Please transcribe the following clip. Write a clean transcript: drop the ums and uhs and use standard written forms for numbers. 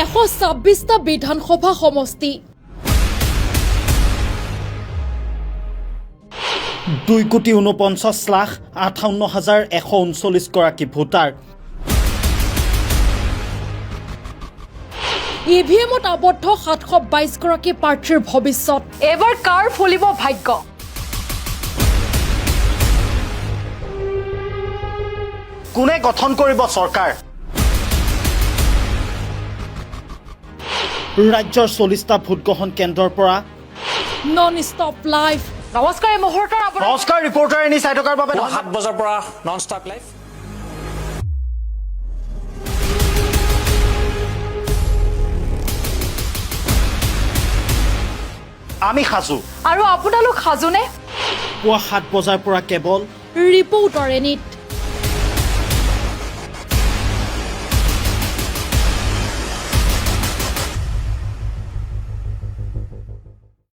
126টা বিধানসভা সমষ্টি। 2,49,58,139 গৰাকী ভোটাৰ। ইভিএমত আবদ্ধ 722 গৰাকী প্ৰাৰ্থীৰ ভৱিষ্যত। এইবাৰ কাৰ ফলিব ভাগ্য? কোনে গঠন কৰিব চৰকাৰ? ৰাজ্যৰ 40টা ভোটগ্ৰহণ কেন্দ্ৰৰ পৰা নন ষ্টপ লাইভ। নমস্কাৰ, এই মুহূৰ্তৰ আপোনাৰ নমস্কাৰ, ৰিপৰ্টাৰ এনি চাই থকাৰ বাবে পুৱা 7 বজাৰ পৰা নন ষ্টপ লাইভ। আমি সাজু। আৰু আপোনালোক সাজুনে? পুৱা 7 বজাৰ পৰা কেৱল ৰিপৰ্টাৰ এনিত।